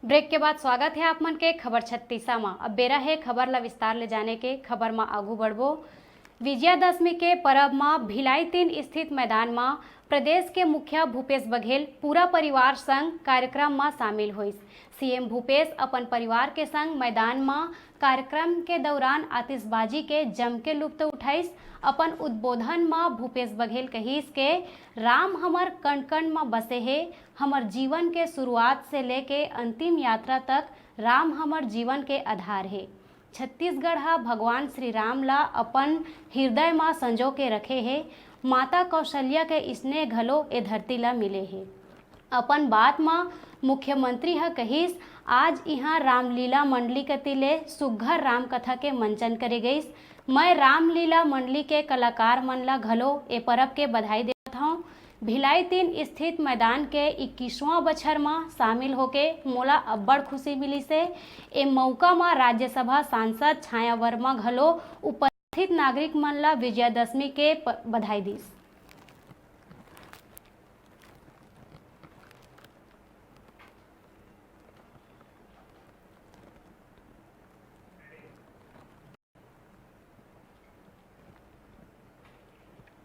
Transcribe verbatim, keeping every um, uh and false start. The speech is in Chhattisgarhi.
ब्रेक के बाद स्वागत हे आप मन के खबर छत्तीसा म। अब बेरा हे खबर ला विस्तार ले जाने के। खबर म आगू बढ़बो। विजयादशमी के परब म भिलाई तीन स्थित मैदान म प्रदेश के मुखिया भूपेश बघेल पूरा परिवार संग कार्यक्रम म शामिल होइस। सीएम भूपेश अपन परिवार के संग मैदान म कार्यक्रम के दौरान आतिशबाजी के जम के लुत्फ उठाइस। अपन उद्बोधन म भूपेश बघेल कहिस के राम हमर कण कण म बसे हे, हमर जीवन के शुरुआत से लेके अंतिम यात्रा तक राम हमर जीवन के आधार हे। छत्तीसगढ़ ह भगवान श्री राम ला अपन हृदय म संजो के रखे हे। माता कौशल्या के स्नेह घलो ए धरती ला मिले हे। अपन बात म मुख्यमंत्री ह कहिस, आज इहां रामलीला मंडली कति ले सुग्घर रामकथा के मंचन करे गइस। मैं रामलीला मंडली के कलाकार मन ला घलो ए परब के बधाई देवत हौं। भिलाई तीन स्थित मैदान के इक्कीसवां बछर म शामिल होके मोला अब्बड़ खुशी मिलिस हे। ए मउका म राज्यसभा सांसद छाया वर्मा घलो उपस्थित नागरिक मन ला विजयादशमी के प-, बधाई दीस।